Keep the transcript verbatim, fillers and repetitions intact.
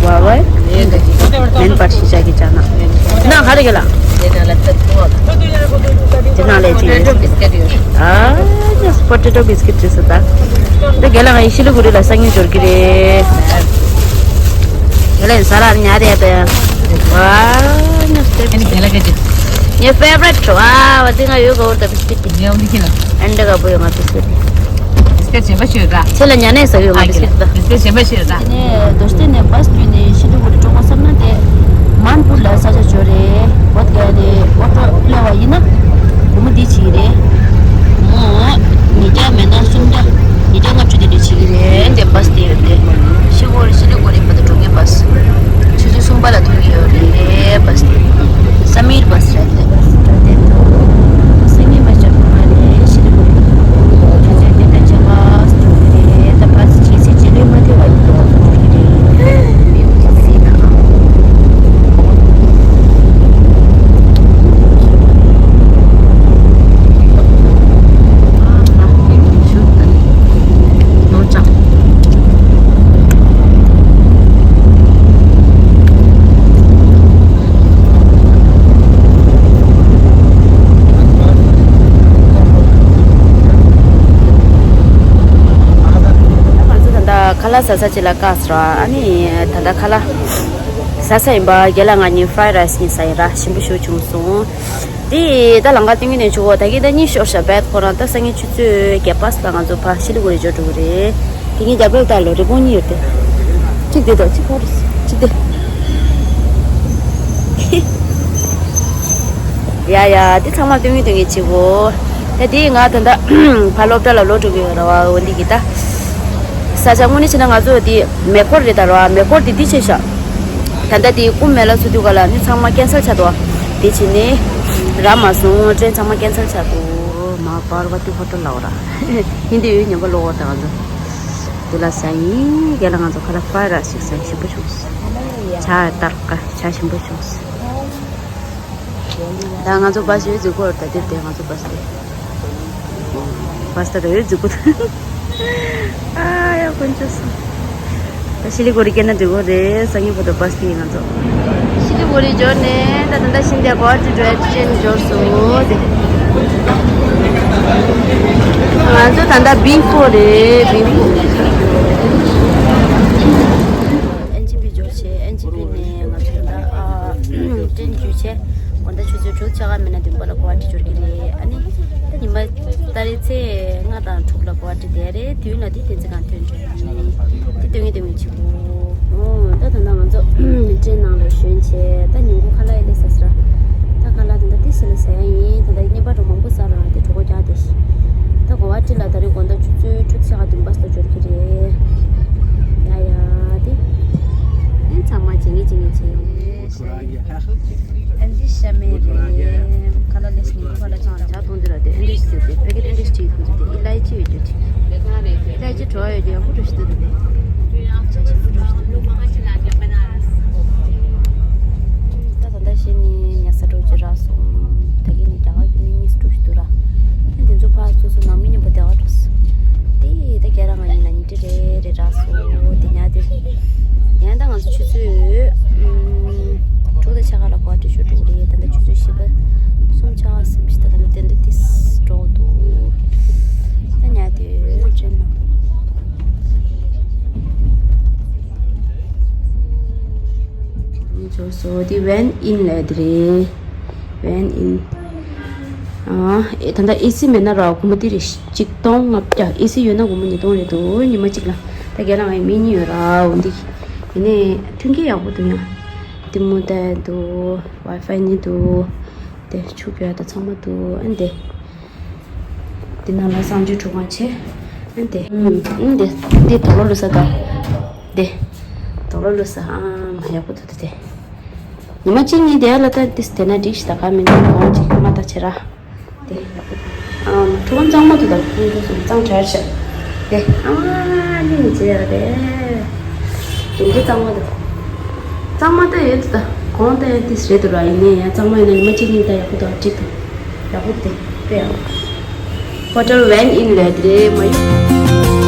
བ་བས། མེན་པར་ཤི་ཤ་གི་ཅ་ན། ན་ག་རེ་གི་ལ། དེ་ནང་ལས་ཅི་ཡོད། ཨ་ནི་པོ་ཏེ་ཏོ་བིས་ཀིཊ་ཅེས་སོ་ད། དེ་ག་ལ་ང་ཡི་ཤི་ལི་གུ་རི་ལ་སང་ཉིན་འབྱོར་གི་རེད། ག་ལ་ཡིན་ས་ར་ཉ་རེད་དེ། ཨ་ནི་སྟེ། ངའི་ཕེ་ཝ་རི་ཊི་བ་བ་དེ་ང་ཡོད་གོ་བར་ད་བིས་ཀིཊ་དེ། ཨན་ཏི་ག་པོ་ཡོད་ང་བིས་ཀིཊ་དེ། བིས་ཀིཊ་གཞན་པ་ཞིག་ཡོད་ར། ཚེ་ལ་ཉ་ནས་ཟ་གི་ཡོད་ང་བིས་ཀིཊ་ད། བིས་ཀིཊ་གཞན་པ་ཞིག་ཡོད་ར། དེ་ནས་རྡོ་སྟེ་ནས་བཱས་བརྒྱུད་ནས་ཤི་ལི་གུ་རི་འགྲོ་དགོས་བསམ་ན་དེ་མན་པུར་ལ་ས་ཆ་འབྱོར་རེད། འོ་དེ་ག་དེ་ཨོ་ཊོ་སླེབས་པ་ཡིན་ན་སྒོར་མོ་འདི་བྱེད་ཀྱི་རེད། མོ་ཉིས་བརྒྱ་མེད་ན་སུམ་བརྒྱ། ཉིས་བརྒྱ་ལྔ་བཅུ་དེ་འདྲ་བྱེད་ཀྱི་རེད། འདི་བཱས་དེ་ཡོད་དེ། ཤི་ལི་གུ་རི་ཤི་ལི་གུ་རི་བར་དུ་འགྲོ་མཁན་བཱས། ཆུ་ཚོད་གསུམ་པ་ལ་ཐོན་གྱི་ཡོད་རེད་བཱས་དེ། སམ་ཡིར་བཱས་རེད་དེ། སེམས་ཉིད་མ་བྱ་ཁོ་མ་རེད་ཤི་ལི་གུ་རི། ཆུ་ཚོད་བདུན་དང་ཕྱེད་ཀ་འགྲོ་གི་རེད། ད་བཱས་ཆེ་ཚེ་ཆེ་ལོས་མ་ཐེ་བ་ཡིན་འགྲོ་གི་རེད། མི་འོ་ཟི་ན། ང་ཚོ་ད་ལྟ་ཁ་ལག་ཟ་ས་ཅིག་ལ་བཀག་སོང་། ཨ་ནི་ད་ལྟ་ཁ་ལག་ཟ་ས་ཡིན་པ། རྒན་ལགས་ང་གཉིས་ཕ་རའི་རའི་སི་གཉིས་ཟ་ཡིན་ར། ཞིམ་པོ་ཞེ་པོ་བྱུང་སོང་། དེ་ད་ལམ་ཁ་སྟོན་གྱི་ནས་ཆུ་བོ་ད་གིན་ད་གཉིད་ཤོར་ཤག་བད་ཁོ་རང་ད་སང་ཉིན་ཆུ་ཚོད་བརྒྱད་པ་ལ་ང་ཚོ་ཕ་ཤི་ལི་གུ་རི་འབྱོར་འགྲོ་གི་རེད། དེ་གིན་རྒྱབ་ལོགས་ལྟ་ལོ་རི་བོང་གཉིས་ཡོད་དེ། གཅིག་དེ་དང་གཅིག་ཕར་རེད། གཅིག་དེ། ཡ་ཡ་དེ་ཚང་མ་སྟོན་གྱི་སྟོན་གྱི་ཆུ་བོ། ད་དེ་ང་ད་ལྟ་ཕ་སློབ་གྲྭ་ལ་ལོག་འགྲོ་གི་ཡོད་ར་བ། འོ་འདི་གི་ད། ས་ཆ་དངོས་གནས་བྱས་ན་ང་ཚོ་དེ་མེ་འཁོར་རེད་ད་ར་བ། མེ་འཁོར་དེ་འདི་བྱས་ཤག་ད་ལྟ་དེ་ཀུམ་མེ་ལ་ཚུགས་དུས་ག་ལ་ནི་ཚང་མ་ཀེན་སལ་ཆགས་འདུག་དེ་བྱས་ནས་རག་མ་སོང་། ཊེན་ཚང་མ་ཀེན་སལ་ཆགས་འདུག་མ་པར་བ་ཏི་ཧོ་ཊེལ་ལ་འོ་ར། ཧིན་དི་ཡོད་ཉན་པ་ལོ་འོ་ད་ང་ཚོ་དེ་ལ་ཟ་ཡིན། རྒན་ལགས་ང་ཚོ་ཁ་ལག་ཕ་རའི་རའི་སི་ཞིག་ཟ་ཡིན། ཞིམ་པོ་བྱུང་། ཇ་ཏར་ཀ་ཇ་ཞིམ་པོ་བྱུང་། ད་ང་ཚོ་བཱས་ཡོད་འཛུལ་གོ་ར། ད་དེ་དེ་ང་ཚོ་བཱས་དེ། བཱས་ད་ར་ཡོད་འཛུལ་གོ་ད། ཨ་ཡ་དཀོན་མཆོག་གསུམ། ད་ཤི་ལི་གུ་རི་སྐྱེལ་ན་འགྲིག་གོ་རེད། སང་ཉིན་བར་དུ་བཱས་དེ་ཡིན་ང་ཚོ། ཤི་ལི་གུ་རི་འབྱོར་ནས་ད་ད་ལྟ་ཤིན་ཏེ་གོ་ཧ་ཊི་ཌི་རའེ་ཊི་ཊེན་འབྱོར་སོང་དེ། ང་ཚོ་ད་ལྟ་བི་ཧྥོར་རེད། བི་ཧྥོར། ཨེན་ཇི་བི་འབྱོར་བྱས། ཨེན་ཇི་བི་ནས་ང་ཚོ་ད་ལྟ་ཨ་ཊེན་བརྒྱུད་བྱས། དགོང་དག་ཆུ་ཚོད་དྲུག་ཕྱེད་ཀ་མིན་ན་བདུན་པ་ལ་གོ་ཧ་ཊི་འབྱོར་གྱི་རེད། ཨ་ནི་ད་ཉི་མ་ད་རེས་ཚེས་ལྔ་དང་དྲུག་ལ་གོ་ཧ་ཊི་བསྡད་རེད། དུས་ལ་དེ་བསྟན་འཛིན་སྒང་ཐོན་འགྲོ་ཡིན། དེ་སྟོན་གྱི་སྟོན་གྱི་བྱེད་དགོས། འོ་ད་ད་ལྟ་ང་ཚོ་ཊེན་ནང་ལ་ཞོན་བྱས། ད་ཉིན་གུང་ཁ་ལག་ཡེ་ལེ་ཟ་ཟེར། ད་ཁ་ལག་ད་ལྟ་ཏི་སི་ལ་ཟ་ཡ་ཡིན། ད་ལྟ་བརྙན་པར་འགྲོ་མང་པོ་ཟ་ར་དེ་གྲོད་ཁོག་རྒྱགས་བསྡད་ཤག་ད་གོ་ཧ་ཊི་ལ་ད་རེས་དགོང་དག་ཆུ་ཚོད་དྲུག་ཕྱེད་ཀ་བདུན་པ་ཙམ་འབྱོར་གྱི་རེད། ཡ་ཡ་དེ། ཨེ་ཚང་མ་བྱེད་ངེས་བྱེད་ངེས་བྱེད་ཡོང་། ཨ་འདི་ཤ་མེད་རེད། ཁ་ལག་ལས་སྙིང་ཁ་ལག་ཅིག་དང་། ཇ་འཐུང་དུས་ལ་དེ་ཨ་འདི་ཞིག་དེ་ཕ་གི་ཨ་འདི་ཞིག་དེ་ཨི་ལའི་ཅི་ཡོད་རྒྱུ་དེ། ཨི་ལའི་ཅི་བྲོ་བ་ཡོད་རྒྱུ་ཡག་པོ་འགྲོ་ཞིག་འདུག་དེ། ཇ་ཞིམ་པོ་འགྲོ་ཞིག་འདུག་ད་ད་ལྟ་ཤི་ནི་ཉལ་ས་འགྲོ་རྒྱུ་རག་སོང་། ད་གིན་ནི་རྒྱ་གར་གྱི་མི་གཉིས་སུ་འགྲོ་ཞིག་འདུག་ར། ཨ་འདི་ཚོ་ཕར་སོ་སོ་ནང་མི་མཉམ་པོ་བསྡད་ག་འགྲོ་སོང་། དེ་ད་ཁྱེད་རང་ང་ཡིན་ན་ཉིན་དེ་རེ་རེ་རག་སོང་། དེ་ཉལ་དེ། ཡང་ད་ང་ཚོ་ཆུ་ཚོད་ཨུམ་དྲུག་དང་ཕྱེད་ཀ་ལ་གོ་ཧ་ཊི་ཤོར་འགྲོ་གི་རེད། ད་ལྟ་ཆུ་ཚོད་བཞི་པ་གསུམ་ཆགས་ཟིན་པ་ཞིག་ད་ལྟ་དེ་འདྲ་ཏིས་འགྲོ་འདུག་ད་ཉལ་དེ་ཡོད་དྲན་ནོ། འབྱོར་སོང་། དེ་ཝན་ཨིན་ལབ་དེ་རེད། ཝན་ཨིན། ཨ་ཨེ་ད་ལྟ་ཨེ་སི་མེད་ན་ར་སྒོར་མོ་དེ་རེད། གཅིག་སྟོང་ལྔ་བརྒྱ། ཨེ་སི་ཡོད་ན་སྒོར་མོ་ཉིས་སྟོང་རེད་འདུག་ཉི་མ་གཅིག་ལ། ད་རྒན་ལགས་ང་ཡི་མི་གཉིས་ཡོད་ར། འོ་འདི་ཡིན་ནའི་མཐུན་རྐྱེན་ཡག་པོ་འདུག་ཡང་ལྟད་མོ་ལྟ་འདུག་ཝའི་ཕའི་ནི་འདུག་དེ་ཆུ་སྐྱོར་ཡ་ད་ཚང་མ་འདུག་ཨ་འདི། འདི་ནང་ལ་གསང་སྤྱོད་ཁྲུས་ཁང་བྱས། ཨ་འདི། ཨ་འདི། འདི་དོག་ལོ་ལུ་ས་ད། འདི། དོག་ལོ་ལུ་ས། ཨ་མ་ཡག་པོ་འདུག་ད་དེ། ཉི་མ་གཅིག་གཉིས་དེ་ལ་ད་ཏིས་དེ་ན་འགྲིག་ཤི་ད་ག་མི་འདུག་གོང་ཅིག་མ་ད་བྱེད་ར། དེ། ཨ་ཁྲོམ་གཙང་མ་དུ་དང་ཁོང་ཚོ་སོང་གཙང་དྲག་ཤག་དེ། ཨ་ནི་མི་བྱེད་ཡ་རེད། དེ་འདྲའི་གཙང་མ་དུ། གཙང་མ་ད་ཡོད་དུ་ད་གོང་ད་ཡོད་ཏིས་རེད་དུ་ར། ཡིན་ནའི་ཡང་གཙང་མ་ཡིན་ན་ཉི་མ་གཅིག་གཉིས་ད་ཡག་པོ་དང་གཅིག་དང་། ཡག་པོ་དེ་དཔེ་ཡག་ཧོ་ཊེལ་ཝན་ཨིན་ལབ་དེ་རེད་མ་ཡོད།